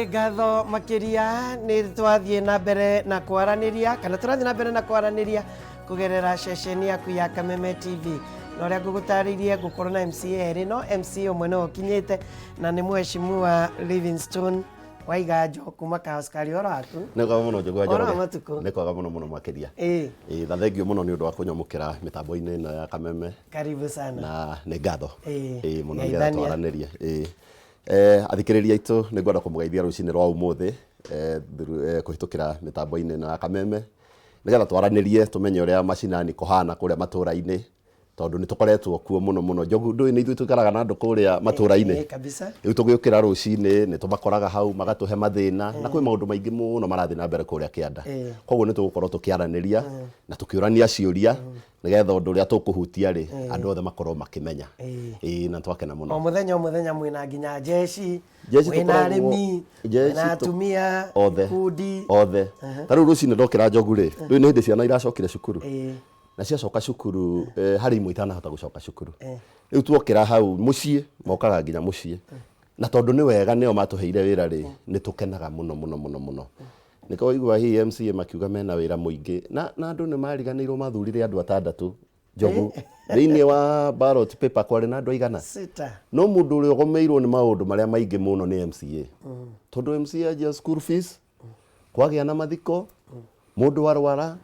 Nĩ ngatho makĩria. Nĩ twathiĩ na mbere na kwaranĩria, kana tũrathiĩ na mbere na kwaranĩria kũgerera ceceni yaku ya Kameme TV. Na ũrĩa ngũgũtarĩirie, ngũkorwo na MCA erĩ, no MCA ũmwe nĩwe ũkinyĩte, na nĩ Mheshimiwa Livingstone Waiganjo kuma Kahoskari. Ũhoro waku? Nĩ kwega mũno, Njũgũ wa Ũhoro wa Njoroge. matukũ? Nĩ kwega mũno mũno makĩria. Ĩĩ. Na thengiũ mũno nĩ ũndũ wa kũnyamũkĩra mĩtambo-inĩ ĩno ya Kameme. Karibu sana. Na nĩ ngatho. Ĩĩ. Ĩĩ mũno nĩgetha Geithania. twaranĩrie. Ĩĩ. Eh, athikĩrĩria aitũ, nĩ ngwenda kũmũgeithia rũcinĩ rwa ũmũthĩ kũhĩtũkĩra mĩtambo-inĩ ĩno ya Kameme, nĩgetha twaranĩrie tũmenye ũrĩa macinani kũhana kũrĩa matũra-inĩ, tondũ nĩ tũkoretwo kuo mũno mũno. Njogu, ndũĩ nĩ ithuĩ tũikaraga na andũ kũrĩa matũra-inĩ. Ĩĩ, kabisa. Rĩu tũgĩũkĩra rũcinĩ nĩ tũmakoraga hau magatũhe mathĩna, na kwĩ maũndũ maingĩ mũno marathiĩ na mbere kũrĩa kĩanda. Koguo nĩ tũgũkorwo tũkĩaranĩria na tũkĩũrania ciũria, nĩgetha ũndũ ũrĩa tũkũhutia rĩ, andũ othe makorwo makĩmenya. Ĩĩ, na twakena mũno. O mũthenya o mũthenya mwĩna nginya jeshi, Jeshi mwĩna tũkoragwo- arĩmi, jeshi mwĩna atumia, othe ikundi. Othe. Ta rĩu rũcinĩ ndokĩra, Njogu rĩ, rĩu nĩ hĩndĩ ciana iracokire cukuru. Na ciacoka cukuru, harĩ imwe itanahota gũcoka cukuru. Rĩu tuokĩra hau mũciĩ, mokaga nginya mũciĩ, na tondũ nĩ wega nĩo matũheire wĩra rĩ, nĩ tũkenaga mũno mũno mũno mũno. Nĩkĩo waigua hihi MCA makiuga mena wĩra mũingĩ, na andũ nĩ mariganĩirwo mathurire andũ atandatũ, Njogu. Thĩinĩ wa ballot paper kwarĩ na andũ aigana? Sita. No mũndũ ũrĩa ũgomeirwo nĩ maũndũ marĩa maingĩ mũno nĩ MCA, tondũ MCA anjia school fees, kwagĩa na mathiko, mũndũ arwara,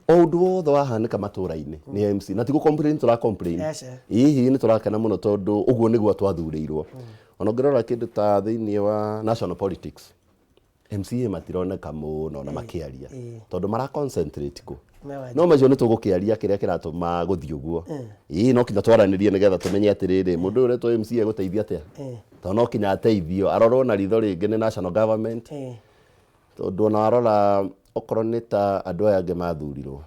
o ũndũ wothe wahanĩka matũra-inĩ nĩ MC. Na ti gũ complain tũra complain. Aca. Hihi nĩ tũrakena mũno, tondũ ũguo nĩguo twathurĩirwo. Ona ũngĩrora kĩndũ ta thĩinĩ wa national politics, MCA matironeka mũno na makĩaria, tondũ mara concentrate kũ Me Wanjikũ. No macio nĩ tũgũkĩaria kĩrĩa kĩratũma gũthiĩ ũguo. Ĩĩ, no kinya twaranĩrie nĩgetha tũmenye atĩrĩrĩ, mũndũ ũyũ ũretwo MCA egũteithia atĩa, tondũ no kinya ateithio, arorwo na ritho rĩngĩ nĩ national government, tondũ ona warora okorwo nĩ ta andũ aya angĩ mathurirwo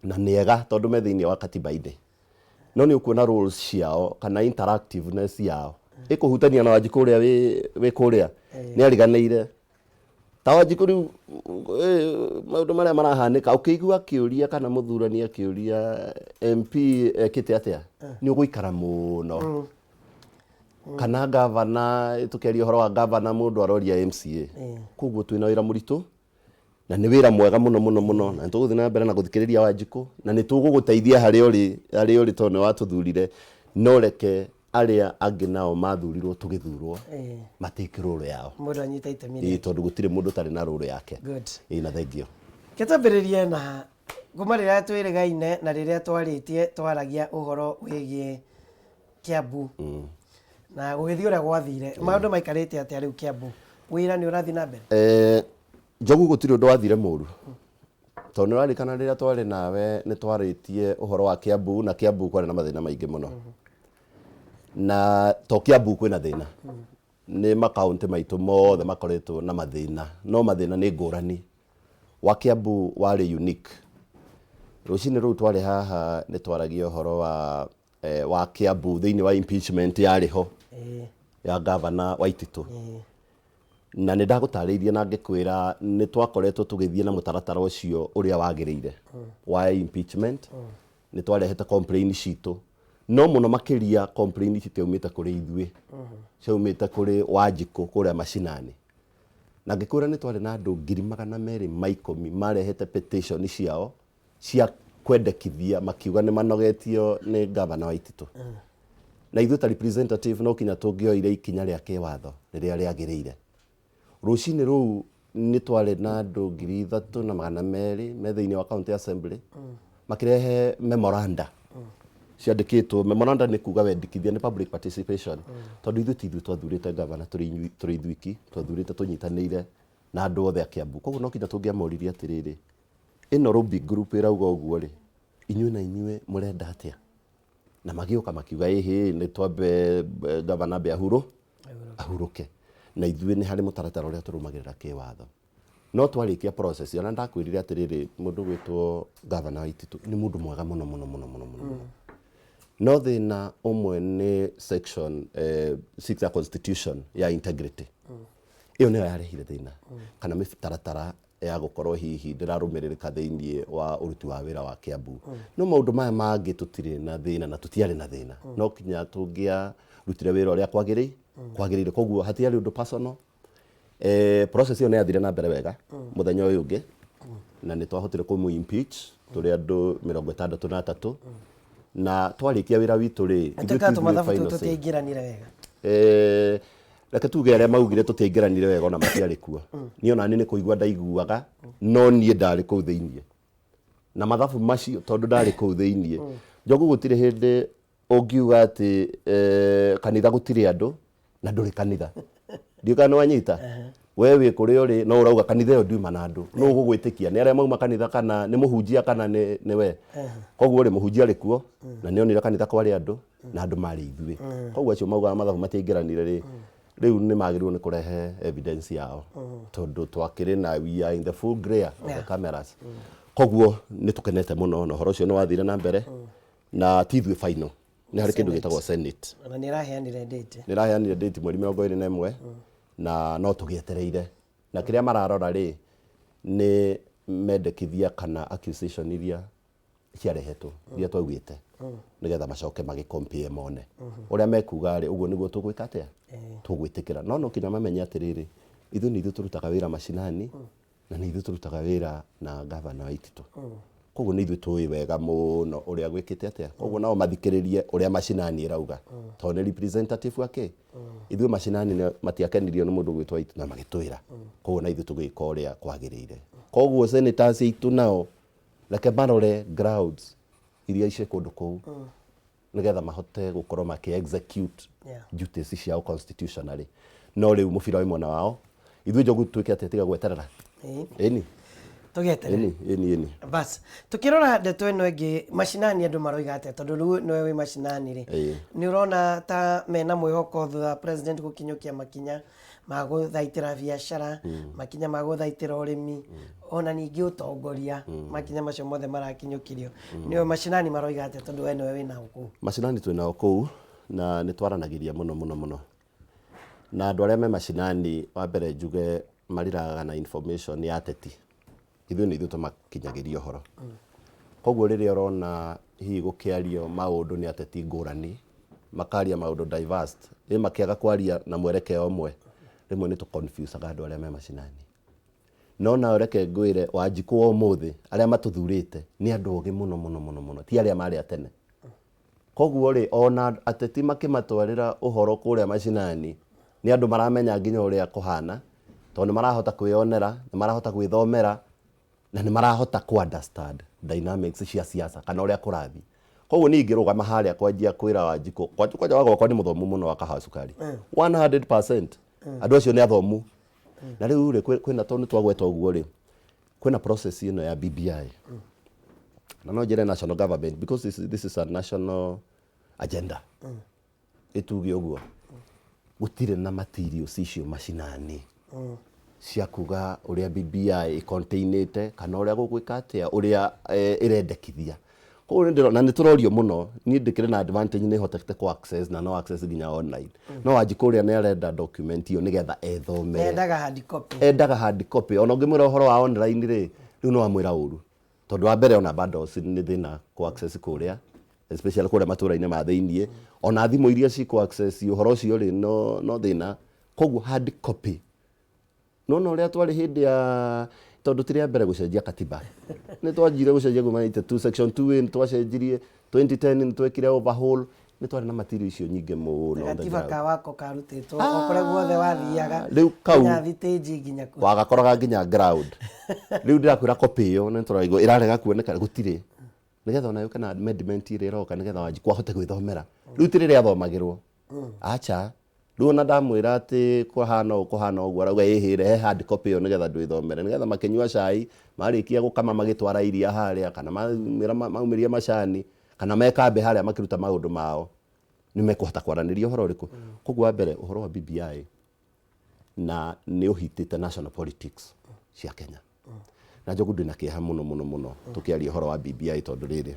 na nĩ ega, tondũ me thĩinĩ wa katiba-inĩ, no nĩ ũkuona roles ciao kana interactiveness yao ĩkũhutania na Wanjikũ ũrĩa wĩ kũrĩa nĩ ariganĩire. Ta Wanjikũ rĩu, maũndũ marĩa marahanĩka, ũkĩigua akĩũria kana mũthurani akĩũria MP ekĩte atĩa, nĩ ũgũikara mũno. Kana gavana, tũkĩaria ũhoro wa gavana, mũndũ aroria MCA. Koguo twĩna wĩra mũritũ, na nĩ wĩra mwega mũno mũno mũno, na nĩ tũgũthiĩ na mbere na gũthikĩrĩria Wanjikũ, na nĩ tũgũgũteithia harĩa ũrĩ, harĩa ũrĩ, tondũ nĩ watũthurire. No reke arĩa angĩ nao mathurirwo tũgĩthurwo matĩke rũrũ yao. Mũndũ anyite itemi rĩake. Tondũ gũtirĩ mũndũ ũtarĩ na rũrũ yake. Good. Ĩĩ, na thengio. Kĩtwambĩrĩrie na kuma rĩrĩa twĩrĩgaine na rĩrĩa twarĩtie, twaragia ũhoro wĩgiĩ Kiambu na gũgĩthiĩ ũrĩa gwathire. Maũndũ maikarĩte atĩa rĩu Kiambu? Wĩra nĩ ũrathiĩ na mbere? Njogu, gũtirĩ ũndũ wathire mũru, tondũ nĩ ũrarikana rĩrĩa twarĩ nawe nĩ twarĩtie ũhoro wa Kiambu, na Kiambu kwarĩ na mathĩna maingĩ mũno. Na to Kiambu kwĩna thĩna, nĩ makaũntĩ maitũ mothe makoretwo na mathĩna, no mathĩna nĩ ngũrani. Wa Kiambu warĩ unique. Rũcinĩ rũu twarĩ haha nĩ twaragia ũhoro wa Kiambu thĩinĩ wa impeachment yarĩ ho ya gavana Waititũ. Na nĩ ndagũtarĩirie na ngĩkwĩra nĩ twakoretwo tũgĩthiĩ na mũtaratara ũcio ũrĩa wagĩrĩire wa impeachment. Nĩ twarehete complain citũ, no mũno makĩria complain citiaumĩte kũrĩ ithuĩ, ciaumĩte kũrĩ Wanjikũ kũrĩa macinani. Na ngĩkwĩra nĩ twarĩ na andũ 210,000 marehete petition ciao cia kwendekithia, makiuga nĩ manogetio nĩ gavana Waititũ. Na ithuĩ ta representative no kinya tũngĩoire ikinya rĩa kĩwatho rĩrĩa rĩagĩrĩire. Rũcinĩ rũu nĩ twarĩ na andũ 3200 me thĩinĩ wa county assembly makĩrehe memoranda ciandĩkĩtwo. Memoranda nĩ kuga wendikithia, nĩ public participation, tondũ ithuĩ ti ithuĩ twathurĩte gavana tũrĩ ithuiki, twathurĩte tũnyitanĩire na andũ othe a Kiambu. Koguo no kinya tũngĩamoririe atĩrĩrĩ, ĩno lobby group ĩrauga ũguo rĩ, inyuĩ na inyuĩ mũrenda atĩa? Na magĩũka makiuga ĩhĩ, nĩ twambe gavana ambe ahurũke, na ithuĩ nĩ harĩ mũtaratara ũrĩa tũrũmagĩrĩra kĩwatho. No twarĩkia process, ona ndakwĩrire atĩrĩrĩ, mũndũ gwĩtwo gavana Waititũ nĩ mũndũ mwega mũno mũno mũno mũno mũno mũno, no thĩna ũmwe nĩ section 6 ya constitution ya integrity. Ĩyo nĩyo yarehire thĩna, kana mĩtaratara ya gũkorwo hihi ndĩrarũmĩrĩrĩka thĩinĩ wa ũruti wa wĩra wa Kiambu. No maũndũ maya mangĩ tũtirĩ na thĩna, na tũtiarĩ na thĩna. No kinya tũngĩarutire wĩra ũrĩa kwagĩrĩire. Koguo hatiarĩ ũndũ personal. Process ĩyo nĩ yathire na mbere wega mũthenya ũyũ ũngĩ, na nĩ twahotire kũmũ impeach tũrĩ andũ 63, na twarĩkia wĩra witũ rĩ, ithuĩ Tuĩkaga ti ithuĩ tũmathabu tũu final say. tũtiaingĩranire wega. Reke tuge arĩa maugire tũtiaingĩranire wega ona matiarĩ kuo. Niĩ ona niĩ nĩ kũigua ndaiguaga, no niĩ ndarĩ kũu thĩiniĩ na mathabu macio tondũ ndarĩ kũu thĩiniĩ. Njogu, gũtirĩ hĩndĩ ũngiuga atĩ kanitha gũtirĩ andũ na ndũrĩ kanitha. Ndiũĩ kana nĩwanyita. We wĩ kũrĩa ũrĩ no ũrauga kanitha ĩyo ndiuma na andũ. Nũ ũgũgwĩtĩkia? Nĩ arĩa mauma kanitha kana nĩ mũhunjia kana nĩ we? Koguo rĩ, mũhunjia arĩ kuo na nĩ onire kanitha kwarĩ andũ na andũ marĩ ithuĩ. Koguo acio maugaga mathabu matiaingĩranire rĩ, rĩu nĩ magĩrĩirwo nĩ kũrehe evidence yao, tondũ twakĩrĩ na, we are in the full glare of the cameras. Koguo nĩ tũkenete mũno na ũhoro ũcio nĩ wathire na mbere, na ti ithuĩ final, nĩ harĩ kĩndũ gĩtagwo Senate. Ona nĩ ĩraheanire date. Nĩ ĩraheanire date mweri 21, na no tũgĩetereire, na kĩrĩa mararora rĩ, nĩ mendekithia kana accusation iria ciarehetwo, iria twaugĩte, nĩgetha macoke magĩ compare mone ũrĩa mekuga rĩ, ũguo nĩguo tũgwĩka atĩa, tũgwĩtĩkĩra. No no kinya mamenye atĩrĩrĩ, ithuĩ nĩ ithuĩ tũrutaga wĩra macinani, na nĩ ithuĩ tũrutaga wĩra na gavana wa Waititu, koguo nĩ ithuĩ tũĩ wega mũno ũrĩa gwĩkĩte atĩa. Koguo nao mathikĩrĩrie ũrĩa macinani ĩrauga, tondũ nĩ representative ake. Ithuĩ macinani matiakenirio nĩ mũndũ gwĩtwo Waititu na magĩtwĩra, koguo na ithuĩ tũgĩka ũrĩa kwagĩrĩire. Koguo senators aitũ nao reke marore grounds iria ici kũndũ kũu, nĩgetha mahote gũkorwo makĩ execute duties ciao constitutionally. No rĩu mũbira wĩ mwena wao. Ithuĩ Njogu twĩke atĩa tiga gweterera? Ĩni. Tũgĩeterera. Ĩni, ĩni, ĩni. Bas, tukĩrora ndeto ĩno ĩngĩ, macinani andũ maroiga atĩa? Tondũ rĩu nĩwe wĩ macinani rĩ, nĩ ũrona ta mena mwĩhoko thutha wa president gũkinyũkia makinya ma gũthaitĩra biacara, makinya ma gũthaitĩra ũrĩmi, ona ningĩ ũtongoria, makinya macio mothe marakinyũkirio? Nĩwe macinani maroiga atĩa, tondũ we nĩwe wĩnao kũu? Macinani twĩ nao kũu na nĩ twaranagĩria mũno mũno mũno na andũ arĩa me macinani. Wa mbere njuge mariraga na information ya ateti, ithuĩ nĩ ithuĩ tũmakinyagĩria ũhoro. Koguo rĩrĩa ũrona hihi gũkĩario maũndũ nĩ ateti ngũrani, makaria maũndũ diversed, ĩ makĩaga kwaria na mwerekeo ũmwe, rĩmwe nĩ tũconfusaga andũ arĩa me macinani. No nao reke ngwĩre, Wanjikũ, wa ũmũthĩ arĩa matũthurĩte nĩ andũ ogĩ mũno mũno mũno mũno, ti arĩa marĩ a tene. Koguo rĩ, ona ateti makĩmatwarĩra ũhoro kũrĩa macinani, nĩ andũ maramenya nginya ũrĩa kũhana, tondũ nĩ marahota kwĩyonera, nĩ marahota gwĩthomera, na nĩ marahota kũ understand dynamics cia siasa kana ũrĩa kũrathiĩ. Koguo niĩ ingĩrũgama harĩa kwanjia kwĩra Wanjikũ, kwanja wa gwakwa nĩ mũthomu mũno wa kahawa cukari 100%. Andũ acio nĩ athomu. Na rĩu rĩ, kwĩna, tondũ nĩ twagweta ũguo rĩ, kwĩna process ĩno ya BBI, na no njĩre national government, because this is a national agenda, ĩtuge ũguo gũtirĩ na materials icio macinani cia kuga ũrĩa BBI ĩcontainĩte kana ũrĩa gũgwĩka atĩa, ũrĩa ĩrendekithia. Koguo nĩ ndĩrona nĩ tũrorio mũno. Niĩ ndĩkĩrĩ na advantage, nĩ hotete kũ access na no access nginya online, no Wanjikũ ũrĩa nĩ arenda document ĩyo nĩgetha ethomere. Endaga hard copy. Endaga hard copy. Ona ũngĩmwĩra ũhoro wa online rĩ, rĩu no amwĩra ũru, tondũ wa mbere ona bundles nĩ thĩna kũ access kũrĩa, especially kũrĩa matũra-inĩ ma thĩiniĩ. Ona thimũ iria cikũ access ũhoro ũcio rĩ, no thĩna. Koguo hard copy nona ũrĩa twarĩ hĩndĩ ya, tondũ ti rĩa mbere gũcenjia katiba, nĩ twanjire gũcenjia kuma 82, section 2A nĩ twacenjirie, 2010 nĩ twekire overhaul, nĩ twarĩ na material icio nyingĩ mũno on the Gatiba ground. ka wako karutĩtwo o kũrĩa guothe wathiaga. Rĩu kau nginya thitĩnji, nginya kũ. Wagakoraga nginya ground. Rĩu ndĩrakwĩra copy ĩyo nĩ tũraigua ĩrarega kuoneka, gũtirĩ, nĩgetha ona yũke na amendment ĩrĩa ĩroka, nĩgetha Wanjikũ ahote gwĩthomera. Rĩu ti rĩrĩa athomagĩrwo, acha. Rĩu ona ndamwĩra atĩ kũhana ũũ, kũhana ũguo, arauga ĩhĩ, rehe hard copy ĩyo nĩgetha ndwĩthomere, nĩgetha makĩnyua cai, marĩkia gũkama magĩtwara iria harĩa, kana maumĩria macani, kana me kambĩ harĩa makĩruta maũndũ mao, nĩ mekũhota kwaranĩria ũhoro ũrĩkũ. Koguo wa mbere ũhoro wa BBI na nĩ ũhitĩte national politics cia Kenya, na Njogu, ndĩna kĩeha mũno mũno mũno tũkĩaria ũhoro wa BBI, tondũ rĩrĩ,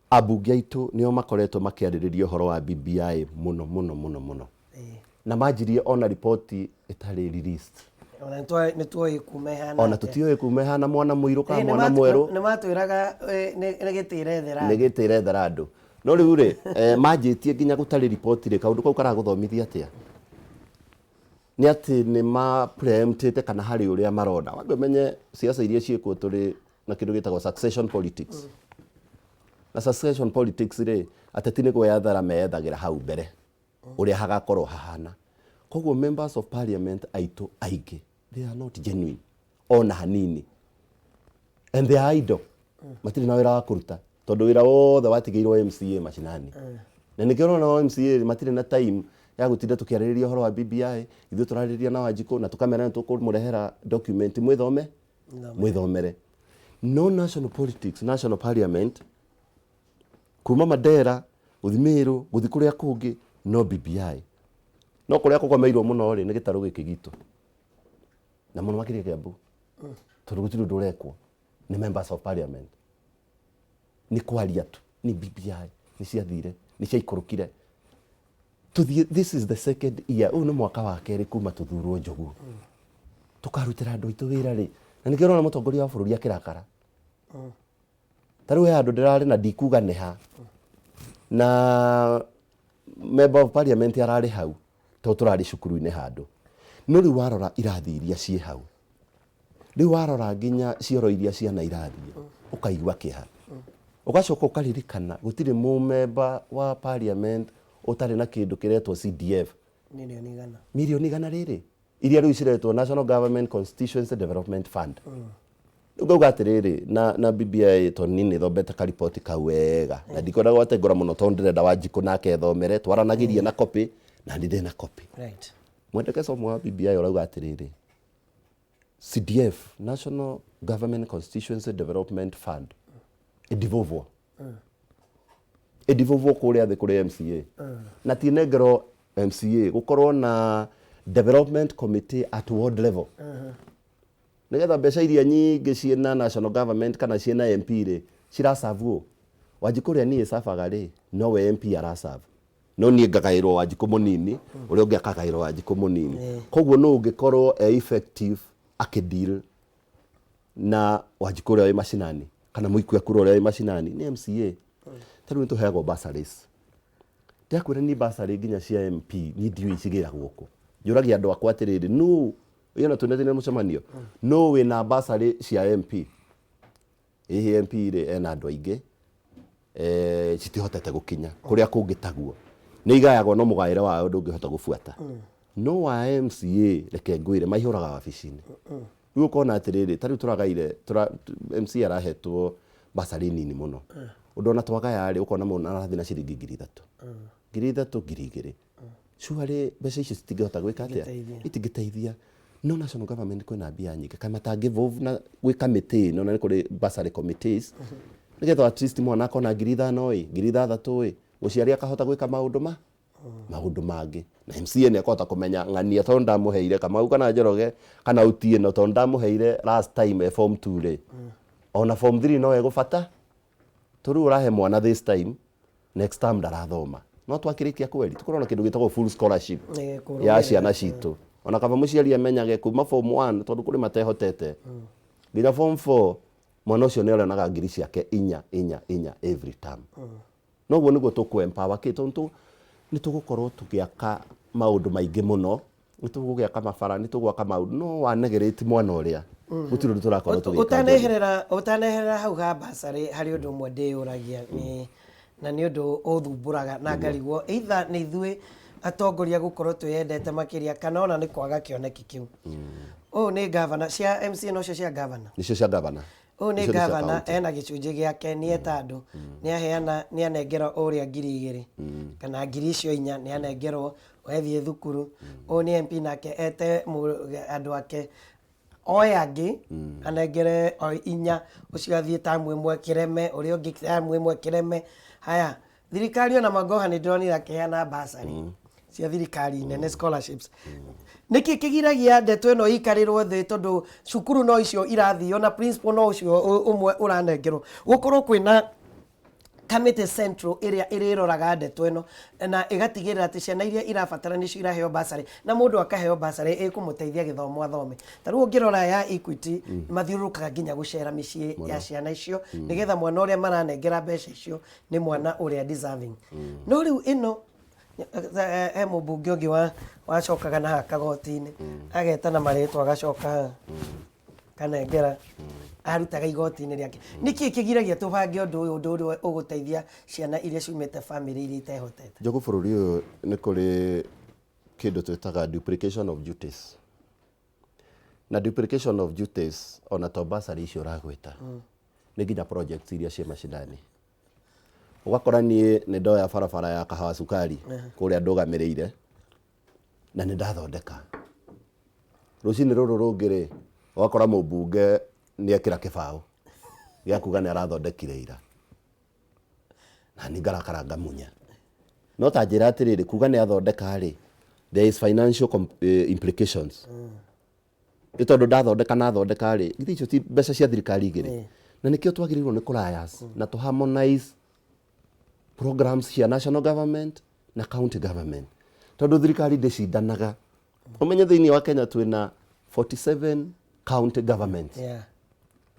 ambunge aitũ nĩo makoretwo makĩarĩrĩria ũhoro wa BBI mũno mũno mũno mũno, na manjirie ona riboti ĩtarĩ released. Ona nĩ tuoĩ kuma ĩhana Ona atĩa. Tũtiũĩ kuma ĩhana mwana mũirũ kana mwana mwerũ. Nĩ matwĩraga nĩ gĩtĩ ĩrethera. Nĩ gĩtĩ ĩrethera andũ, no rĩu rĩ, manjĩtie nginya gũtarĩ riboti rĩ, kaũndũ kau karagũthomithia atĩa? Nĩ atĩ nĩ ma preemptĩte kana harĩ ũrĩa marona. Wambe ũmenye siasa iria ciĩkuo tũrĩ na kĩndũ gĩtagwo succession politics. Na succession politics rĩ, ateti nĩ gwĩyethera meyethagĩra hau mbere ũrĩa hagakorwo hahana. Koguo members of parliament aitũ aingĩ they are not genuine ona hanini and they are idle. Matirĩ na wĩra wa kũruta tondũ wĩra wothe watigĩirwo MCA macinani. Na nĩkĩo ũrona MCA matirĩ na time ya gũtinda tũkĩarĩrĩria ũhoro wa BBI. Ithuĩ tũrarĩrĩria na Wanjikũ na tũkamera nĩ tũkũmũrehera document mwĩthome mwĩthomere. No national politics, national parliament, kuma Mandera gũthi Meru gũthi kũrĩa kũngĩ no BBI. No kũrĩa kũgomeirwo mũno rĩ nĩ gĩtarũ gĩkĩ gitũ na mũno makĩria Kĩambu, tondũ gũtirĩ ũndũ ũrekwo nĩ members of parliament, nĩ kwaria tu, nĩ BBI, nĩ ciathire, nĩ ciaikũrũkire. Tũthiĩ, this is the second year, ũyũ nĩ mwaka wa kerĩ kuma tũthurwo Njogu, tũkarutĩra andũ aitũ wĩra rĩ? Na nĩkĩo ũrona mũtongoria wa bũrũri akĩrakara. Ta rĩu he handũ ndĩrarĩ na ndikuga nĩ ha, na member of parliament ararĩ hau tondũ tũrarĩ cukuru-inĩ handũ, no rĩu warora irathi iria ciĩ hau, rĩu warora nginya cioro iria ciana irathiĩ, ũkaigua kĩeha, ũgacoka ũkaririkana gũtirĩ mũmemba wa parliament ũtarĩ na kĩndũ kĩretwo CDF. Mirioni 100. Mirioni 100 rĩrĩ iria rĩu ciretwo National Government Constituency Development Fund. Rĩu ngauga atĩrĩrĩ, na BBI, tondũ niĩ nĩ thomete kariboti kau wega na ndikwenda gwatengũra mũno tondũ ndĩrenda Wanjikũ nake ethomere, twaranagĩrie na copy na nĩ ndĩ na copy. Mwendekezo ũmwe wa BBI ũrauga atĩrĩrĩ, CDF, National Government Constituency Development Fund, ĩdevolvwo ĩdevolvwo kũrĩa thĩ kũrĩ MCA, na ti nengerwo MCA, gũkorwo na development committee at ward level, nĩgetha mbeca iria nyingĩ ciĩna national government kana ciĩna MP rĩ ciraserve Wanjikũ ũrĩa niĩ cabaga rĩ, nowe MP araserve, no niĩ ngagaĩrwo Wanjikũ mũnini, ũrĩa ũngĩ akagaĩrwo Wanjikũ mũnini. Koguo nũ ũngĩkorwo e effective akĩdeal na Wanjikũ ũrĩa wĩ macinani kana mũikia kura ũrĩa wĩ macinani? Nĩ MCA. Ta rĩu nĩ tũheagwo bursaries. Ndakwĩra niĩ bursary nginya cia MP niĩ ndiũĩ cigĩragwo kũ. Njũragia andũ akwa atĩrĩrĩ, nũ ĩno twĩna mũcemanio, nũ wĩna bursary cia MP? Hihi MP rĩ ena andũ aingĩ, citihotete gũkinya kũrĩa kũngĩ, taguo nĩ igayagwo, no mũgaĩre wao ndũngĩhota gũbuata. No wa MCA, reke ngwĩre, maihũraga wabici-inĩ. Rĩu ũkona atĩrĩrĩ, ta rĩu tũragaire MCA arahetwo bursary nini mũno, ũndũ ona twagaya rĩ, ũkona mũndũ arathiĩ na ciringi 3,000, 3,000, 2,000. Surely mbeca icio citingĩhota gwĩka atĩa? Itingĩteithia. Itingĩteithia. No national government kwĩna mbia nyingĩ, kaĩ matangĩvolve na gwĩ kamĩtĩ ĩno? Na nĩ kũrĩ bursary committees, nĩgetha at least mwana akona 5,000 ĩ, 6,000 ĩ, mũciari akahota gwĩka maũndũ mangĩ, na MCA nĩ akũhota kũmenya ng'ania tondũ ndamũheire Kamau kana Njoroge kana Otieno, tondũ ndamũheire last time e form 2 rĩ, ona form 3 no egũbata. Tondũ rĩu ũrahe mwana this time, next time ndarathoma. No twakĩrĩkia kweri tũkorwo na kĩndũ gĩtagwo full scholarship kũrũmĩrĩra. Ya ciana citũ, ona kaba mũciari amenyage kuma form 1, tondũ kũrĩ matehotete, nginya form 4 mwana ũcio nĩ arĩonaga ngiri ciake inya inya inya every term. Noguo nĩguo tũkũ empower kĩ, tondũ nĩ tũgũkorwo tũgĩaka maũndũ maingĩ mũno, nĩ tũgũgĩaka mabara, nĩ tũgwaka maũndũ, no wanegereti mwana ũrĩa gũtirĩ ũndũ tũrakorwo tũgĩka. Ũtaneherera hau ha bursary, harĩ ũndũ ũmwe ndĩyũragia nĩ na nĩ ũndũ ũthumbũraga na ngarigwo either nĩ ithuĩ atongoria gũkorwo twĩyendete makĩria kana ona nĩ kwaga kĩoneki kĩu. Ũyũ nĩ gavana cia MCA, nocio cia gavana. Nĩcio cia gavana. Ũyũ nĩ Icio nĩ cia gavana county. Ena gĩcunjĩ gĩake, nĩ eta andũ, nĩ aheana, nĩ anengera ũrĩa 2,000 kana ngiri icio inya, nĩ anengerwo wethiĩ thukuru. Ũyũ nĩ MP, nake ete andũ ake oe angĩ anengere o inya, ũcio athiĩ tamu ĩmwe kĩreme, ũrĩa ũngĩ tamu ĩmwe kĩreme. Haya, thirikari ona Magoha nĩ ndĩronire akĩheana bursary cia thirikari nene, scholarships. Nĩkĩ kĩgiragia ndeto ĩno ĩikarĩrwo thĩ? Tondũ cukuru no icio irathio na principal no ũcio ũmwe ũranengerwo, gũkorwo kwĩna kamĩtĩ central ĩrĩa ĩrĩroraga ndeto ĩno na ĩgatigĩrĩra atĩ ciana iria irabatara nĩcio iraheo bursary, na mũndũ akaheo bursary ĩkũmũteithia gĩthomo athome. Ta rĩu ũngĩrora ya Equity, mathiũrũrũkaga nginya gũcera mĩciĩ ya ciana icio, nĩgetha mwana ũrĩa maranengera mbeca icio nĩ mwana ũrĩa deserving. No rĩu ĩno He mũmbunge ũngĩ wa wacokaga na haha kagoti-inĩ agetana marĩtwa agacoka haha kanengera arutaga igoti-inĩ rĩake. Nĩkĩ kĩgiragia tũbange ũndũ ũyũ, ũndũ ũrĩa ũgũteithia ciana iria ciumĩte bamĩrĩ iria itehotete? Njogu, bũrũri ũyũ nĩ kũrĩ kĩndũ twĩtaga duplication of duties, na duplication of duties ona to bursary icio ũragwĩta, nĩ nginya projects iria ciĩ macinani. Ũgakora niĩ nĩ ndoya barabara ya Kahawa Sukari kũrĩa ndũgamĩrĩire na nĩ ndathondeka, rũcinĩ rũrũ rũngĩ rĩ, ũgakora mũmbunge nĩ ekĩra kĩbaũ gĩa kuga nĩ arathondekire ira, na nĩ ngarakara ngamunya. No ta njĩra atĩrĩrĩ, kuga nĩ athondeka rĩ, there is financial implications, nĩ tondũ ndathondeka na athondeka rĩ, githĩ icio ti mbeca cia thirikari igĩrĩ? Na nĩkĩo twagĩrĩirwo nĩ kũrayas na tũ harmonize programs cia national government na county government, tondũ thirikari ndĩcindanaga. Ũmenye thĩinĩ wa Kenya twĩna 47 county governments.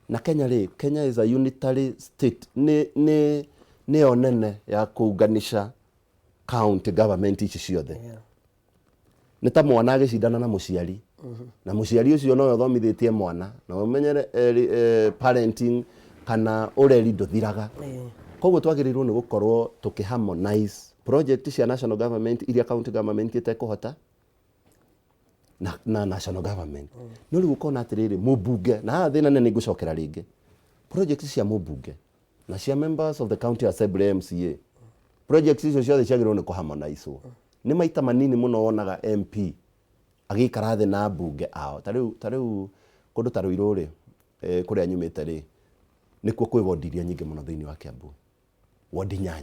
Na Kenya rĩ, Kenya is a unitary state, nĩ nĩ nĩyo nene ya kũunganisha county government ici ciothe. Nĩ ta mwana agĩcindana na mũciari, na mũciari ũcio nowe ũthomithĩtie mwana, na ũmenyere parenting kana ũreri ndũthiraga. Koguo twagĩrĩirwo nĩ gũkorwo tũkĩ harmonize project cia national government iria county government ĩtekũhota na national government. No rĩu ũkona atĩrĩrĩ, mũmbunge na haha thĩna nĩ ngũcokera rĩngĩ, project cia mũmbunge na cia members of the county assembly, MCA, projects icio ciothe ciagĩrĩirwo nĩ kũharmonizwo. Nĩ maita manini mũno wonaga MP agĩikara thĩ na mbunge ao. Ta rĩu kũndũ ta Ruiru rĩ, kũrĩa nyumĩte rĩ, nĩkuo kwĩ wodi iria nyingĩ mũno thĩinĩ wa Kiambu, wodi 8.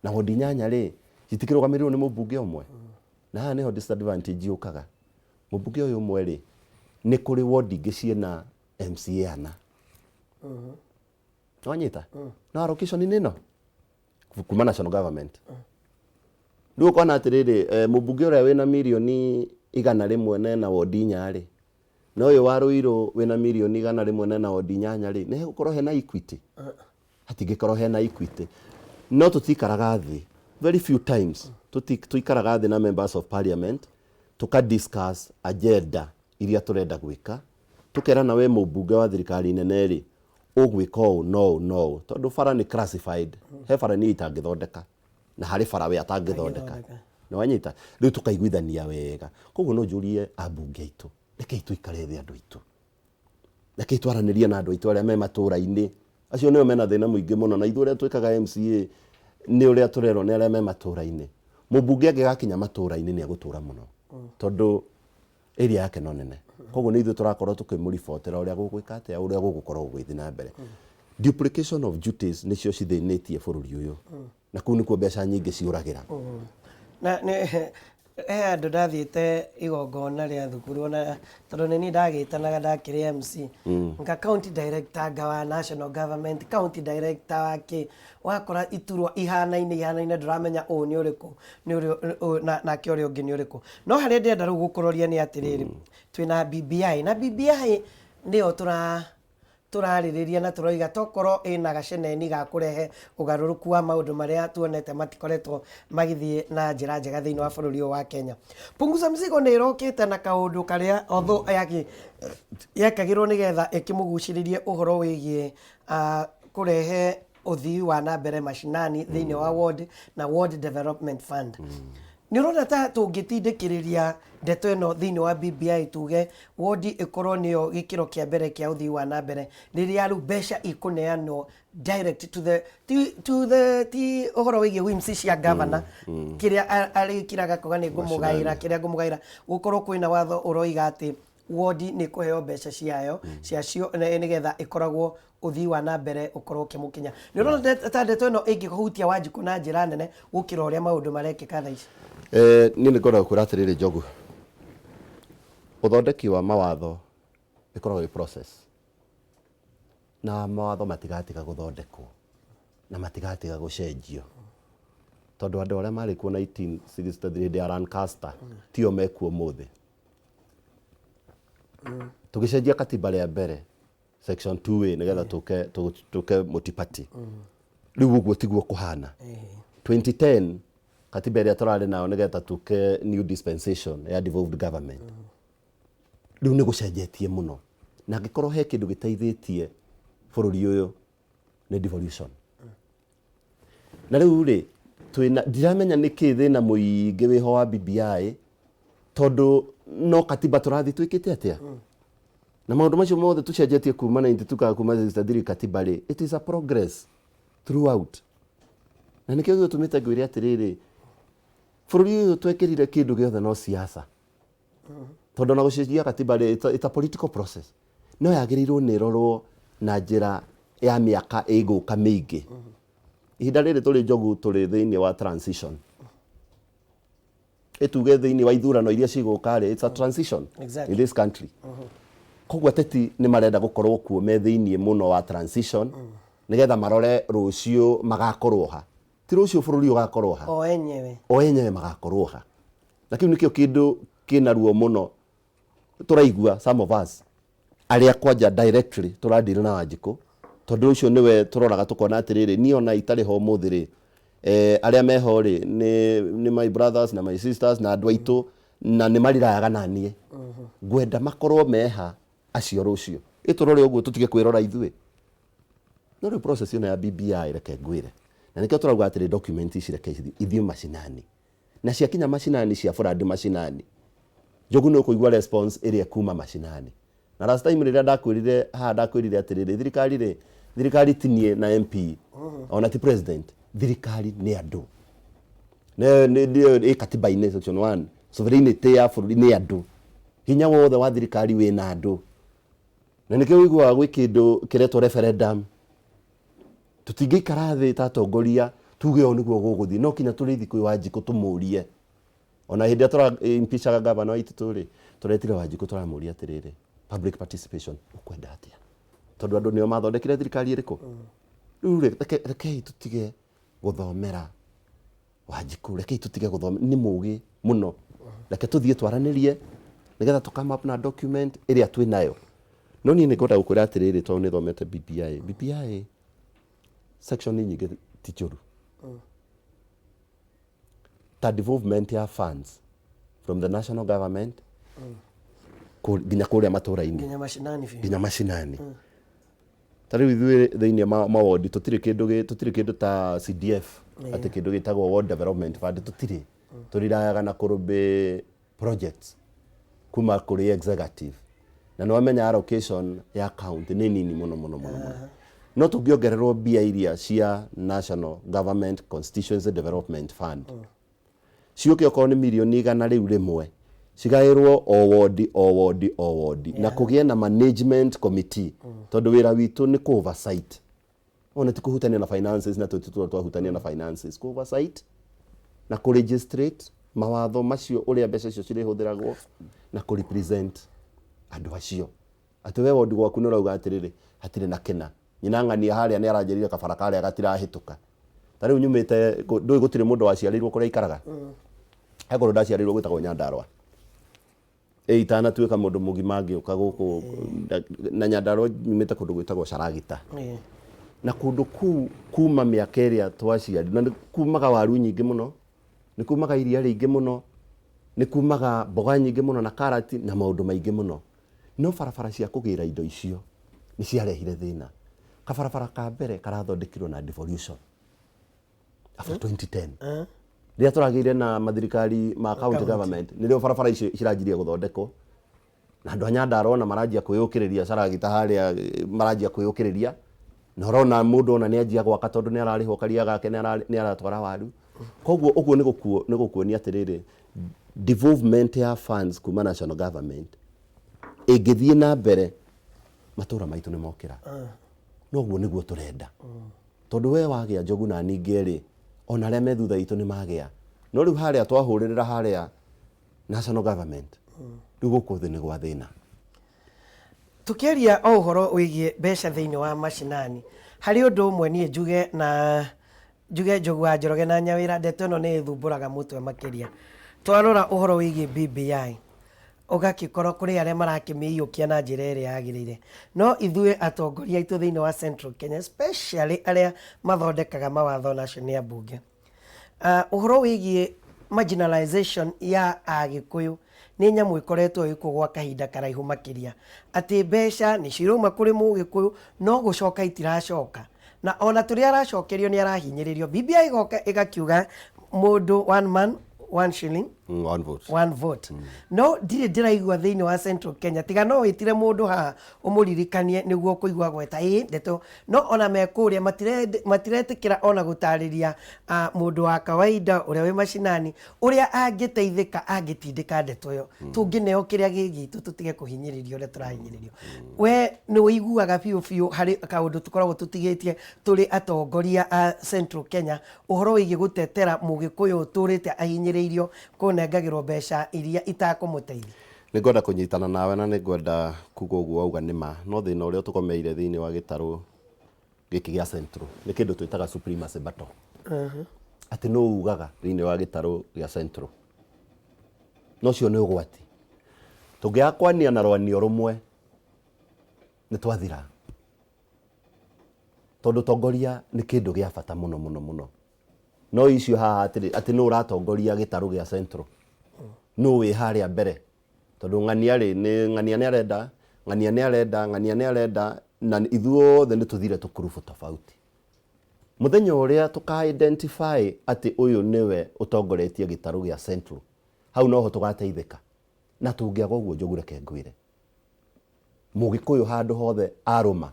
Na wodi 8 rĩ, citikĩrũgamĩrĩrwo nĩ mũmbunge ũmwe. Na haha nĩho disadvantage yũkaga. Mũmbunge ũyũ ũmwe rĩ, nĩ kũrĩ wodi ingĩ ciĩna MCA ana. Wanyita no allocation nĩ ĩno kuma national government. Rĩu ũkona atĩrĩrĩ, mũmbunge ũrĩa wĩna mirioni 100 na ena wodi 4 rĩ, na ũyũ wa Ruiru wĩna mirioni 100 na ena wodi 8 rĩ, nĩ hegũkorwo hena equity? Hatingĩkorwo hena equity. No tũtikaraga thĩ, very few times tũikaraga thĩ na members of parliament tũka discuss agenda iria tũrenda gwĩka, tũkerana, we mũmbunge wa thirikari nene rĩ, ũgwĩka ũũ no ũũ no ũũ, tondũ bara nĩ classified. He bara niĩ itangĩthondeka na harĩ bara we atangĩthondeka. Angĩthondeka. Nĩ wanyita? Rĩu tũkaiguithania wega. Koguo no njũrie ambunge aitũ, rekei tũikare thĩ andũ aitũ, rekei twaranĩrie na andũ aitũ arĩa me matũra-inĩ. Acio nĩo mena thĩna mũingĩ mũno, na ithuĩ ũrĩa twĩkaga MCA nĩ ũrĩa tũrerwo nĩ arĩa me matũra-inĩ. Mũmbunge angĩgakinya matũra-inĩ nĩ egũtũra mũno, tondũ area yake no nene. Koguo nĩ ithuĩ tũrakorwo tũkĩmũribotera ũrĩa gũgwĩka atĩa, ũrĩa gũgũkorwo gũgĩthiĩ na mbere. Duplication of duties nĩcio cithĩnĩtie bũrũri ũyũ, na kũu nĩkuo mbeca nyingĩ ciũragĩra. Na nĩ he handũ ndathiĩte igongona rĩa thukuru, ona tondũ nĩ niĩ ndagĩtanaga ndakĩrĩ MC, nga county director, nga wa national government, county director wa kĩ, wakora iturwa ihanaine ihanaine, ndũramenya ũũ nĩ ũrĩkũ, nĩ ũrĩa ũũ nake ũrĩa ũngĩ nĩ ũrĩkũ. No harĩa ndĩrenda rĩu gũkũroria nĩ atĩrĩrĩ, twĩna BBI, na BBI nĩyo tũrarĩrĩria na tũroiga tokorwo ĩna gaceneni ga kũrehe ũgarũrũku wa maũndũ marĩa tuonete matikoretwo magĩthiĩ na njĩra njega thĩinĩ wa bũrũri ũyũ wa Kenya. Punguza Mzigo nĩ ĩrokĩte na kaũndũ karĩa although yekagĩrwo nĩgetha ĩkĩmũgucĩrĩrie ũhoro wĩgiĩ kũrehe ũthii wa na mbere mashinani thĩinĩ wa ward na ward development fund. Nĩ ũrona ta tũngĩtindĩkĩrĩria ndeto ĩno thĩinĩ wa BBI, tuge wodi ĩkorwo nĩyo gĩkĩro kĩa mbere kĩa ũthii wa na mbere, rĩrĩa rĩu mbeca ikũneanwo direct to the ti, to the ti ũhoro wĩgiĩ whims cia governor kĩrĩa arĩkiraga kuga nĩ ngũmũgaĩra kĩrĩa ngũmũgaĩra, gũkorwo kwĩna watho ũroiga atĩ wodi nĩ kũheo mbeca ciayo ciacio nĩgetha ĩkoragwo ũthii wa na mbere ũkorwo ũkĩmũkinya? Nĩ ũrona ta ndeto ĩno ĩngĩhutia Wanjikũ na njĩra nene gũkĩra ũrĩa maũndũ marekĩka thaa ici? Niĩ nĩ ngwenda gũkwĩra atĩrĩrĩ Njogu, ũthondeki wa mawatho ĩkoragwo ĩ process, na mawatho matigatiga gũthondekwo na matigatiga gũcenjio, tondũ andũ arĩa marĩ kuo 1963 hĩndĩ ya Lancaster tio mekuo ũmũthĩ. Tũgĩcenjia katiba rĩa mbere section 2A nĩgetha tũke multi-party. Rĩu ũguo tiguo kũhana. 2010 katiba ĩrĩa tũrarĩ nayo nĩgetha tuke new dispensation ya devolved government, rĩu nĩ gũcenjetie mũno, na angĩkorwo he kĩndũ gĩteithĩtie bũrũri ũyũ nĩ devolution. Na rĩu rĩ, twĩna, ndiramenya nĩkĩ thĩna mũingĩ wĩho wa BBI, tondũ no katiba tũrathiĩ twĩkĩte atĩa na maũndũ macio mothe tũcenjetie kuma 92 kana kuma 63 katiba rĩ, it is a progress throughout. Na nĩkĩo gĩgũtũmĩte ngwĩre atĩrĩrĩ, bũrũri ũyũ twekĩrire kĩndũ gĩothe no siasa, tondũ ona gũcenjia katiba rĩ, it's a political process, no yagĩrĩirwo nĩ ĩrorwo na njĩra ya mĩaka ĩgũka mĩingĩ. Ihinda rĩrĩ tũrĩ, Njogu, tũrĩ thĩinĩ wa transition, ĩtuge thĩinĩ wa ithurano iria cigũka rĩ, it's a transition in this country. Koguo ateti nĩ marenda gũkorwo kuo me thĩinĩ mũno wa transition, nĩgetha marore rũciũ magakorwo ha, ti rũciũ bũrũri ũgakorwo ha. O enyewe. O enyewe magakorwo ha. Na kĩu nĩkĩo kĩndũ kĩna ruo mũno tũraigua, some of us arĩa kwanja directly tũradeal na Wanjikũ, tondũ ũcio nĩwe tũroraga tũkona atĩrĩrĩ, niĩ ona itarĩ ho ũmũthĩ rĩ, arĩa meho rĩ nĩ my brothers na my sisters na andũ aitũ, na nĩ marirayaga na niĩ ngwenda makorwo meha acio rũciũ. Ĩtũrore ũguo, tũtige kwĩrora ithuĩ. No rĩu process ĩno ya BBI, reke ngwĩre, na nĩkĩo tũrauga atĩrĩ, document ici reke ithiĩ macinani, na ciakinya macinani cia burandi macinani, Njogu, nĩ ũkũigua response ĩrĩa kuma macinani. Na last time rĩrĩa ndakwĩrire haha, ndakwĩrire atĩrĩrĩ, thirikari rĩ, thirikari ti niĩ na MP, ona ti president, thirikari nĩ andũ. Nĩ ĩ katiba-inĩ section 1, sovereignty ya bũrũri nĩ andũ, hinya wothe wa thirikari wĩna andũ. Na nĩkĩo ũiguaga gwĩ kĩndũ kĩretwo referendum. Tũtingĩikara thĩ ta atongoria tuge ũũ nĩguo gũgũthiĩ, no kinya tũrĩthi kwĩ Wanjikũ tũmũrie. Ona hĩndĩ ĩrĩa tũra impeachaga gavana wa rĩ, tũretire Wanjikũ, tũramũria atĩrĩrĩ, public participation ũkwenda atĩa? Tondũ andũ nĩo mathondekire thirikari ĩrĩkũ. Rĩu rĩ, rekei tũtige gũthomera Wanjikũ, rekei tũtige gũthomera, nĩ mũgĩ mũno. Reke tũthiĩ twaranĩrie nĩgetha tũ come up na document ĩrĩa twĩ nayo. No niĩ nĩ ngwenda gũkwĩra atĩrĩrĩ, tondũ nĩ thomete BBI, BBI section nyingĩ ti njũru, ta devolvement ya funds from the national government nginya kũrĩa matũra-inĩ. Nginya macinani biũ. Nginya macinani. Ta rĩu ithuĩ thĩinĩ mawodi tũtirĩ kĩndũ tũtirĩ kĩndũ ta CDF, atĩ kĩndũ gĩtagwo Ward Development Fund tũtirĩ. Tũrirayaga na kũrũmbĩ projects kuma kũrĩ executive, na nĩ wamenya allocation ya county nĩ nini mũno mũno mũno mũno. No tũngĩongererwo mbia iria cia National Government Constituency Development Fund, ciũke okorwo nĩ mirioni 100 rĩu rĩmwe, cigaĩrwo o wodi, o wodi, o wodi, na kũgĩe na management committee, tondũ wĩra witũ nĩ kũ oversight, ona ti kũhutania na finances, na tũtitũra twahutania na finances, kũ oversight na kũ legislate mawatho macio, ũrĩa mbeca icio cirĩhũthĩragwo, na kũ represent andũ acio, atĩ we wodi gwaku nĩ ũrauga atĩrĩrĩ, hatirĩ na kĩna, nyina ng'ania harĩa nĩ aranjĩrire kabara karĩa gatirahĩtũka. Ta rĩu nyumĩte ndũĩ gũtirĩ mũndũ waciarĩirwo kũrĩa aikaraga. He kũndũ ndaciarĩirwo gwĩtagwo Nyandarũa, ĩ itanatuĩka mũndũ mũgima ngĩũka gũkũ na Nyandarũa, nyumĩte kũndũ gwĩtagwo Caragita. Na kũndũ kũu kuma mĩaka ĩrĩa twaciarirwo na nĩ kumaga waru nyingĩ mũno, nĩ kumaga iria rĩingĩ mũno, nĩ kumaga mboga nyingĩ mũno na karati na maũndũ maingĩ mũno, no barabara cia kũgĩra indo icio nĩ ciarehire thĩna. Kabarabara ka mbere karathondekirwo na devolution after 2010, rĩrĩa tũragĩire na mathirikari ma county government, nĩrĩo barabara icio ciranjirie gũthondekwo. Na andũ a Nyandarua ona maranjia kwĩyũkĩrĩria, Caragita harĩa, maranjia kwĩyũkĩrĩria, na ũrona mũndũ ona nĩ anjia gwaka tondũ nĩ ararĩhwo karia gake, nĩ aratwara waru. Koguo ũguo nĩ gũkuonia atĩrĩrĩ, devolvement ya funds kuma national government ĩngĩthiĩ na mbere, matũra maitũ nĩ mokĩra. No ũguo nĩguo tũrenda, tondũ we wagĩa, Njogu, na ningĩ rĩ, ona arĩa me thutha itũ nĩ magĩa. No rĩu harĩa twahũrĩrĩra harĩa national government, rĩu gũkũ thĩ nĩ gwa thĩna. Tũkĩaria o ũhoro wĩgiĩ mbeca thĩinĩ wa macinani, harĩ ũndũ ũmwe niĩ njuge, na njuge Njogu wa Njoroge na Nyawĩra, ndeto ĩno nĩ ĩthumbũraga mũtwe makĩria. Twarora ũhoro wĩgiĩ BBI, Ũgakĩkorwo kũrĩ arĩa marakĩmĩiyũkia na njĩra ĩrĩa yagĩrĩire. No ithuĩ atongoria aitũ thĩinĩ wa Central Kenya, especially arĩa mathondekaga mawatho na acio nĩ ambunge, ũhoro wĩgiĩ marginalization ya Agĩkũyũ nĩ nyamũ ĩkoretwo ĩkuo gwa kahinda karaihu makĩria. Atĩ mbeca nĩ cirauma kũrĩ Mũgĩkũyũ no gũcoka itiracoka. Na ona tũrĩa aracokerio nĩ arahinyĩrĩrio. BBI ĩgoka ĩgakiuga mũndũ one man one shilling One vote. One vote. No ndirĩ ndĩraigua thĩinĩ wa Central Kenya tiga no wĩtire mũndũ haha ũmũririkanie nĩguo kũigua gweta ĩ ndeto no ona me kũrĩa matiretĩkĩra ona gũtarĩria mũndũ wa kawaida ũrĩa wĩ macinani ũrĩa angĩteithĩka angĩtindĩka ndeto ĩyo. Tũngĩneo kĩrĩa gĩ gitũ tũtige kũhinyĩrĩrio ũrĩa tũrahinyĩrĩrio. We nĩ ũiguaga biũ biũ harĩ kaũndũ tũkoragwo tũtigĩtie tũrĩ atongoria a Central Kenya ũhoro wĩgiĩ gũtetera Mũgĩkũyũ ũtũrĩte ahinyĩrĩirio kũnengagĩrwo mbeca iria itakũmũteithia? Nĩ ngwenda kũnyitana nawe na nĩ ngwenda kuga ũguo wauga nĩ ma, no thĩna ũrĩa ũtũgomeire thĩinĩ wa gĩtarũ gĩkĩ gĩa Central nĩ kĩndũ twĩtaga supremacy battle. Atĩ nũ ugaga thĩinĩ wa gĩtarũ gĩa Central. Na ũcio nĩ ũgwati. Tũngĩaga kwania na rwanio rũmwe nĩ twathira. Tondũ ũtongoria nĩ kĩndũ gĩa bata mũno mũno mũno. No icio haha atĩrĩ, atĩ nũ ũratongoria gĩtarũ gĩa Central? Nũ wĩ harĩa mbere? Tondũ ng'ania rĩ, nĩ ng'ania nĩ arenda, ng'ania nĩ arenda, ng'ania nĩ arenda, na ithuothe nĩ tũthire tũkurubu tofauti. Mũthenya ũrĩa tũka identify atĩ ũyũ nĩwe ũtongoretie gĩtarũ gĩa Central, hau noho tũgateithĩka. Na tũngĩaga ũguo Njogu reke ngwĩre, Mũgĩkũyũ handũ hothe arũma,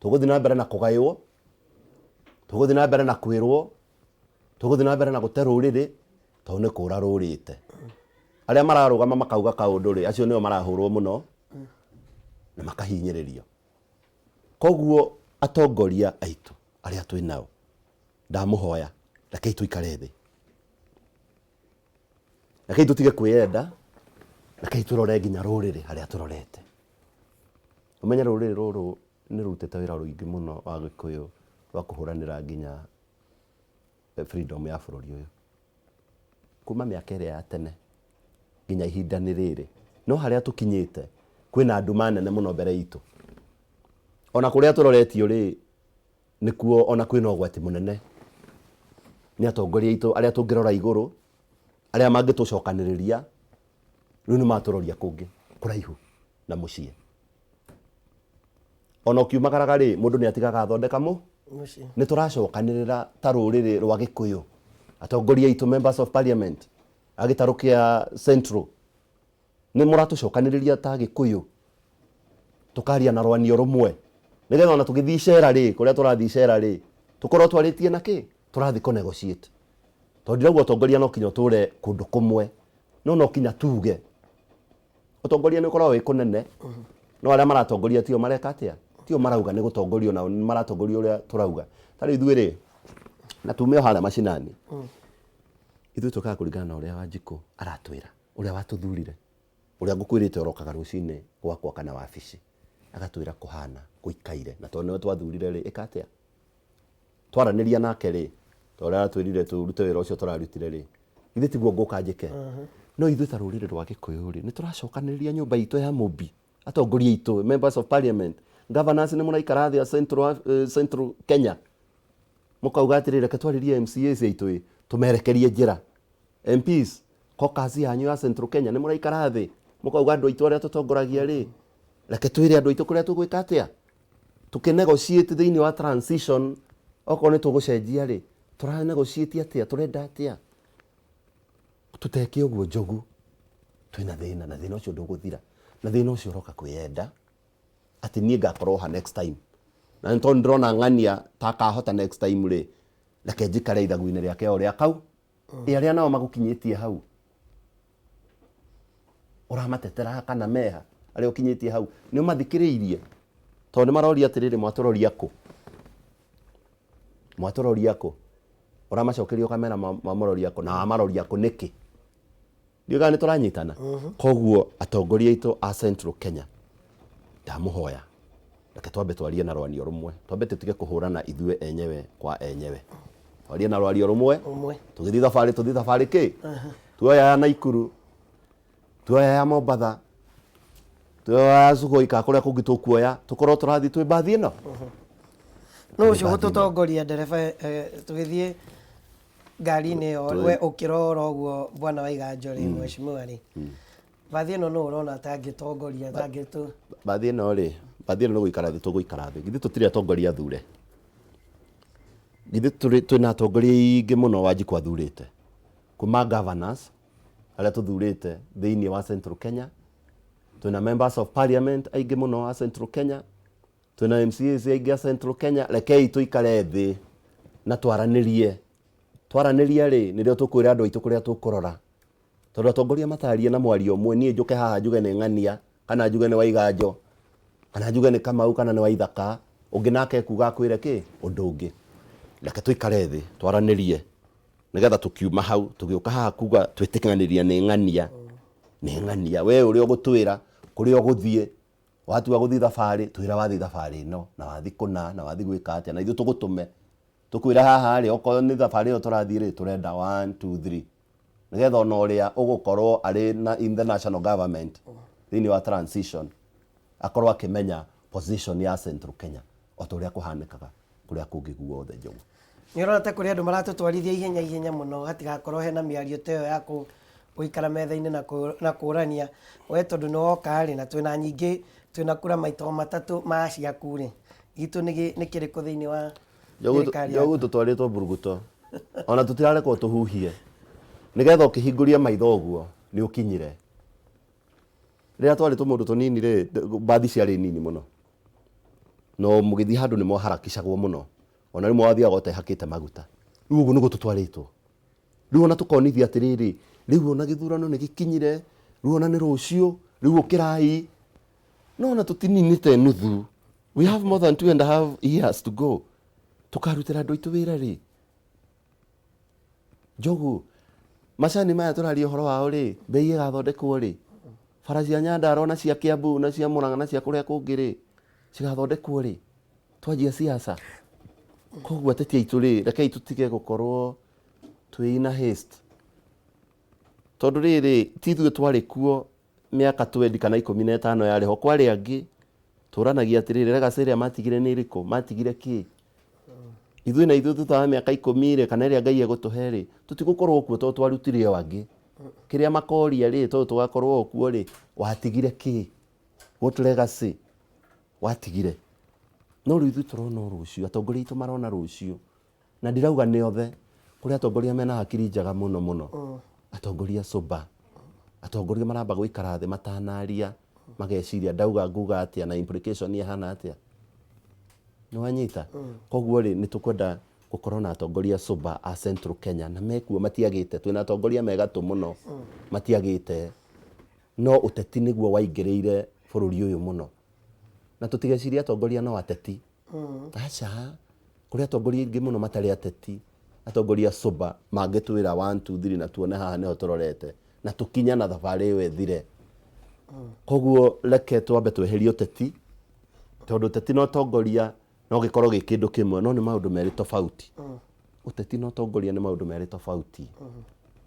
tũgũthiĩ na mbere na kũgaywo, tũgũthiĩ na mbere na kwĩrwo, tũgũthiĩ na mbere na gũte rũrĩrĩ, tondũ nĩ kũra rũrĩte. Arĩa mararũgama makauga kaũndũ rĩ, acio nĩo marahũrwo mũno na makahinyĩrĩrio. Koguo atongoria aitũ arĩa twĩ nao, ndamũhoya rekei tũikare thĩ. Rekei tũtige kwĩyenda, rekei tũrore nginya rũrĩrĩ harĩa tũrorete. Ũmenye rũrĩrĩ rũrũ nĩ rũrutĩte wĩra rũingĩ mũno wa Gĩkũyũ rwa kũhũranĩra nginya freedom ya bũrũri ũyũ. Kuma mĩaka ĩrĩa ya tene nginya ihinda-inĩ rĩrĩ. No harĩa tũkinyĩte kwĩna nduma nene mũno mbere itũ. Ona kũrĩa tũroretio rĩ, nĩkuo ona kwĩna ũgwati mũnene nĩ atongoria aitũ arĩa tũngĩrora igũrũ arĩa mangĩtũcokanĩrĩria rĩu nĩ matũroria kũngĩ kũraihu na mũciĩ. Ona ũkiumagaraga rĩ, mũndũ nĩ atigaga athondeka mũ Mũciĩ. Nĩ tũracokanĩrĩra ta rũrĩrĩ rwa Gĩkũyũ, atongoria aitũ, members of parliament a gĩtarũ kĩa Central, Nĩ mũratũcokanĩrĩria ta Agĩkũyũ tũkaria na rwanio rũmwe nĩgetha ona tũgĩthiĩ icera rĩ, kũrĩa tũrathiĩ icera rĩ, tũkorwo twarĩtie na kĩ? Tũrathiĩ kũ negotiate. Tondũ ndirauga ũtongoria no kinya ũtũre kũndũ kũmwe, no no kinya tuge. Ũtongoria nĩ ũkoragwo wĩ kũnene, no arĩa maratongoria tio mareka atĩa? Tio marauga nĩ gũtongorio nao maratongoria ũrĩa tũrauga. Ta rĩu ithuĩ rĩ, na tume o harĩa macinani, ithuĩ tũkaga kũringana na ũrĩa Wanjikũ aratwĩra. Ũrĩa watũthurire, ũrĩa ngũkwĩrĩte ũrokaga rũcinĩ gwakwa kana wabici, agatwĩra kũhana, gũikaire, na tondũ nĩwe twathurire rĩ, ĩka atĩa? Twaranĩria nake rĩ, ta ũrĩa aratwĩrire tũrute wĩra ũcio tũrarutire rĩ, githĩ tiguo ngũka njĩke? No ithuĩ ta rũrĩrĩ rwa Gĩkũyũ rĩ, nĩ tũracokanĩrĩria nyũmba itũ ya Mũmbi, atongoria aitũ, members of parliament, governors nĩ mũraikara thĩ a Central, Central Kenya, mũkauga atĩrĩ, reke twarĩrie MCAs aitũ ĩ, tũmerekerie njĩra. MPs, caucus yanyu ya Central Kenya nĩ mũraikara thĩ mũkauga andũ aitũ arĩa tũtongoragia rĩ, reke twĩre andũ aitũ kũrĩa tũgwĩka atĩa, tũkĩ negotiate thĩinĩ wa transition, okorwo nĩ tũgũcenjia rĩ, tũra negotiate atĩa, tũrenda atĩa? Tũteke ũguo Njogu, twĩna thĩna na thĩna ũcio ndũgũthira, na thĩna ũcio ũroka kwĩyenda atĩ niĩ ngakorwo ha next time, na nĩ tondũ ndĩrona ng'ania ta akahota next time rĩ, reke njikare ithagu-inĩ rĩake o rĩa kau. Ĩ arĩa nao magũkinyĩtie hau ũramatetera kana meha arĩa ũkinyĩtie hau nĩ ũmathikĩrĩirie? Tondũ nĩ maroria atĩrĩrĩ, mwatũroria kũ? Mwatũroria kũ? Ũramacokeria ũkamera mwamũroria kũ na wamaroria kũ nĩkĩ? Ndiũĩ kana nĩ tũranyitana. Koguo atongoria aitũ a Central Kenya, ndamũhoya reke twambe twarie na rwanio rũmwe, twambe tũtige kũhũrana ithuĩ enyewe kwa enyewe, twarie na rwario rũmwe. Rũmwe. Tũgĩthiĩ thabarĩ, tũthiĩ thabarĩ kĩ tuoya ya Naikuru. Tuoya ya Mombatha, tuoya ya Sugoi, kana kũrĩa kũngĩ tũkuoya, tũkorwo tũrathiĩ twĩ mbathi ĩno. Nũ ũcio gũtũtongoria ndereba tũgĩthiĩ ngari-inĩ ĩyo, we ũkĩrora ũguo bwana wa Iganjo rĩ, mheshimiwa rĩ, mbathi ĩno nũ ũrona ta angĩtongoria, ta angĩtũ Mbathi ĩno rĩ, mbathi ĩno nĩ gũikara thĩ tũgũikara thĩ. Githĩ tũtirĩ atongoria athure? Githĩ twĩna atongoria aingĩ mũno Wanjikũ athurĩte? Kuma governors arĩa tũthurĩte thĩinĩ wa Central Kenya, twĩna members of parliament aingĩ mũno a Central Kenya, twĩna MCAs aingĩ a Central Kenya. Rekei tũikare thĩ na twaranĩrie. Twaranĩria rĩ, nĩrĩo tũkwĩra andũ aitũ kũrĩa tũkũrora. Tondũ atongoria matarie na mwario ũmwe, niĩ njũke haha njuge nĩ ng'ania, kana njuge nĩ Waiganjo, kana njuge nĩ Kamau kana nĩ Waithaka, ũngĩ nake ekuga akwĩre kĩ? Ũndũ ũngĩ. Reke tũikare thĩ twaranĩrie, nĩgetha tũkiuma hau tũgĩũka haha kuga twĩtĩkanĩria nĩ ng'ania, nĩ ng'ania. We ũrĩa ũgũtwĩra kũrĩa ũgũthiĩ, watua gũthiĩ thabarĩ, twĩra wathiĩ thabarĩ ĩno, na wathiĩ kũna, na wathiĩ gwĩka atĩa, na ithuĩ tũgũtũme. Tũkwĩre haha rĩ, okorwo nĩ thabarĩ ĩyo tũrathiĩ rĩ, tũrenda 1 2 3. Nĩgetha ona ũrĩa ũgũkorwo arĩ na in the national government thĩinĩ wa transition akorwo akĩmenya position ya Central Kenya o ta ũrĩa kũhanĩkaga kũrĩa kũngĩ guothe. Njogu. Nĩ ũrona ta kũrĩ andũ maratũtwarithia ihenya ihenya mũno, hatigakorwo hena mĩario ta ĩyo ya gũikara metha-inĩ na kũrania, we tondũ nĩ woka rĩ, na twĩna nyingĩ, twĩna kura maita o matatũ ma ciaku rĩ, gitũ nĩ kĩrĩkũ thĩinĩ wa thirikari yaku? Njogu, tũtwarĩtwo mburuguto, ona tũtirarekwo tũhuhie, nĩgetha ũkĩhingũria maitho ũguo nĩ ũkinyire. Rĩrĩa twarĩ tũmũndũ tũnini rĩ, mbathi ciarĩ nini mũno, no mũgĩthiĩ handũ nĩ mwaharakicagwo mũno, ona rĩmwe wathiaga ũtehakĩte maguta. Rĩu ũguo nĩguo tũtwarĩtwo. Rĩu ona tũkonithia atĩrĩrĩ, rĩu ona gĩthurano nĩ gĩkinyire, rĩu ona nĩ rũciũ, rĩu ũkĩrai. No ona tũtininĩte nuthu. We have more than 2.5 years to go. Tũkarutĩra andũ aitũ wĩra rĩ? Njogu, macani maya tũraria ũhoro wao rĩ, bei ĩgathondekwo rĩ? Bara cia Nyandarua na cia Kiambu na cia Murang'a na cia kũrĩa kũngĩ rĩ, cigathondekwo rĩ? Twanjia siasa. Koguo ateti aitũ rĩ, rekei tũtige gũkorwo twĩ in a haste. Tondũ rĩrĩ, ti ithuĩ twarĩ kuo mĩaka twendi kana 15 yarĩ ho, kwarĩ angĩ. Tũranagia atĩrĩrĩ, legacy ĩrĩa matigire nĩ ĩrĩkũ? Matigire kĩ? Ithuĩ na ithuĩ thutha wa mĩaka 10 rĩ, kana ĩrĩa Ngai egũtũhe rĩ, tũtigũkorwo kuo tondũ twarutire o angĩ. Kĩrĩa makoria rĩ, tondũ tũgakorwo o kuo rĩ, watigire kĩ? What legacy watigire? No rĩu ithuĩ tũrona o rũciũ, atongoria aitũ marona rũciũ. Na ndirauga nĩ othe, kũrĩ atongoria mena hakiri njega mũno mũno. Atongoria sober. Atongoria maramba gũikara thĩ matanaria, mageciria ndauga nguga atĩa na implication ĩhana atĩa. Nĩ wanyita? Koguo rĩ, nĩ tũkwenda gũkorwo na atongoria sober a Central Kenya, na mekuo matiagĩte. Twĩna atongoria me gatũ mũno, matiagĩte. No ũteti nĩguo waingĩrĩire bũrũri ũyũ mũno. Na tũtigecirie atongoria no ateti. Aca, kũrĩ atongoria aingĩ mũno matarĩ ateti, atongoria sober mangĩtwĩra 1 2 3 na tuone haha nĩho tũrorete na tũkinye na thabarĩ ĩyo ĩthire. Koguo reke twambe tweherie ũteti, tondũ ũteti na ũtongoria no gĩkorwo gĩ kĩndũ kĩmwe, no nĩ maũndũ merĩ tofauti. Ũteti na ũtongoria nĩ maũndũ merĩ tofauti.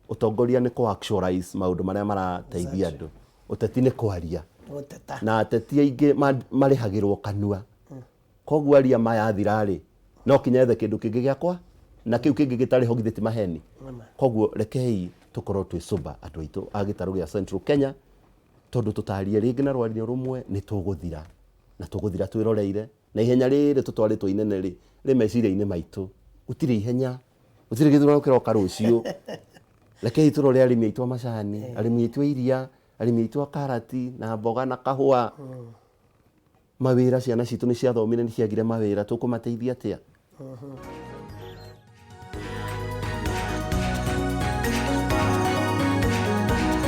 Ũtongoria nĩ kũ actualize maũndũ marĩa marateithia andũ. Ũteti nĩ kwaria. Gũteta. Na ateti aingĩ marĩhagĩrwo kanua. Koguo aria mayathira rĩ, no kinya ethe kĩndũ kĩngĩ gĩakwa, na kĩu kĩngĩ gĩtarĩ ho githĩ ti maheni. Koguo rekei tũkorwo twĩ sober andũ aitũ a gĩtarũ gĩa Central Kenya, tondũ tũtarie rĩngĩ na rwario rũmwe nĩ tũgũthira, na tũgũthira twĩroreire, na ihenya rĩrĩ tũtwarĩtwo inene rĩ, rĩ meciria-inĩ maitũ. Gũtirĩ ihenya, gũtirĩ gĩthurano kĩroka rũciũ. Rekei tũrore arĩmi aitũ a macani, arĩmi aitũ a iria, arĩmi aitũ a karati na mboga na kahũa. Mawĩra, ciana citũ nĩ ciathomire nĩ ciagire mawĩra, tũkũmateithia atĩa?